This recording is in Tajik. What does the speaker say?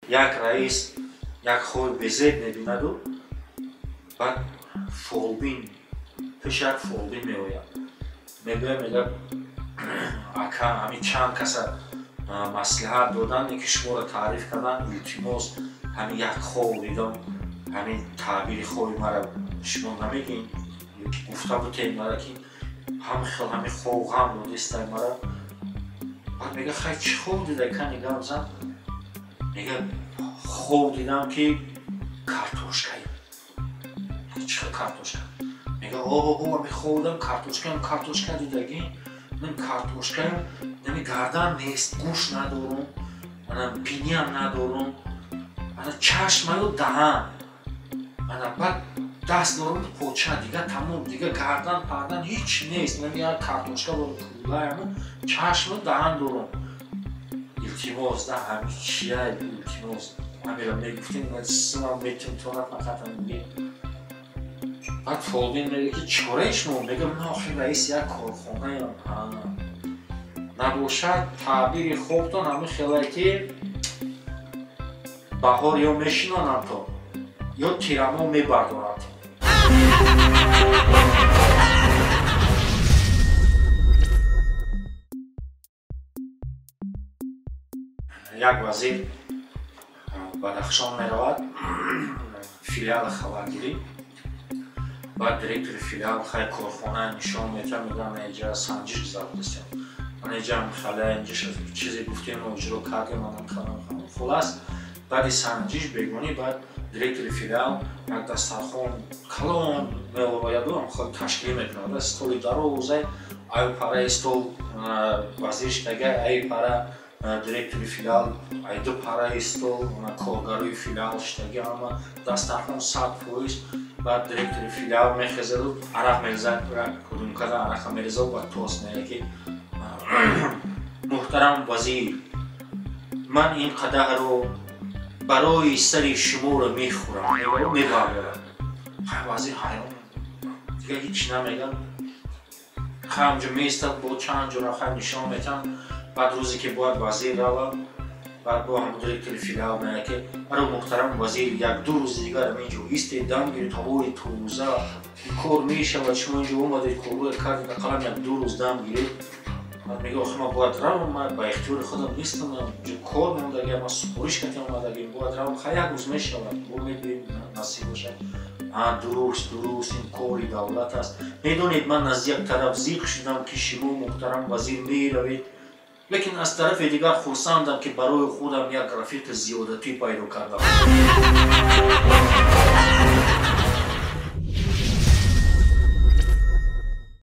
Як раис як хоби безеб мебинаду, баъд фолбин пеш як фолбин меояд, мегӯяд, мегӯяд: ака, ҳамин чанд каса маслиҳат додан, ки шуморо таъриф кардан, илтимос, ҳамин як хоб дидам, ҳамин таъбири хоби мара шумо намегӯед, гуфта бутед мара, ки ҳам хел ҳамин хоб ғам додистай мара. Баъд мега: хай, чӣ хоб дида, кани гап зан. Мега: хоб дидам, ки картошкаем. Чӣ хел картошка? Мега: оҳо, ҳами хоб дидам картошкаем, картошка дидагӣ, ман картошкаем, нами гардан нест, гӯш надорум, ана биниам надорум, ана чашмаю даҳан, ана баъд даст дорум, поча, дига тамом, дига гардан пардан ҳеч нест, нами як картошка дорум, кулаям, чашму даҳан дорум, илтимос да, ҳами чия, илтимос, ҳамира мегуфтем, симам метунтона, фақат ҳамин. Баъд фолбин мега, ки чораи шумо? Мега: ман охир раиси як корхонаям. Набошад, таъбири хобтон ҳамин хелае, ки баҳор ё мешинонам то, ё тирамо мебардорад. Як вазир Бадахшон меравад, филиали хабаргирӣ. Баъд директори филиал хай корхона нишон метиҳад, мегӯяд: ана иҷа санҷиш гузаронидастем, ана иҷа хала, инҷа чизе гуфтем, иҷро кардем. Хулас, баъди санҷиш бегонӣ, баъд директори филиал як дастархон калон меоваряду хел ташкил мекунад, столи дароза, аю параи стол вазир шидага, ай пара директори филиал, ай ду параи стол коргарои филиал шидаги, ҳама дастархон 100%. Баъд директори филиал мехезаду арақ мерезад, рюмкада арақа мерезаду баъд тост мега, ки: муҳтарам вазир, ман ин қадаҳро барои сари шуморо мехӯрам. Мебардорад. Вазир ҳайрон, дига ҳеч намегӯяд, ҳамҷо меистад, бо чанд ҷора хай нишон метиҳанд. Баъд рӯзе ки бояд вазир равад, баъд бо ҳам директори филиал меяд, ки аро, муҳтарам вазир, як ду рӯзи дигар инҷо истед, дам гиред, ҳавои тоза, кор мешавад, шумо инҷо омадед, корҳое кардед, ақаллан як ду рӯз дам гиред. Баъд мега: охи, ман бояд равам, ман ба ихтиёри худам нестам, кор мондагӣ, ман супориш кардам, омадагӣ, бояд равам. Хай, як рӯз мешавад, бо мебинем, насиб бошад. Дуруст, дуруст, ин кори давлат аст. Медонед, ман аз як тараф зиқ шудам, ки шумо, муҳтарам вазир, меравед, лекин аз тарафи дигар хурсандам, ки барои худам як рафиқи зиёдатӣ пайдо кардам.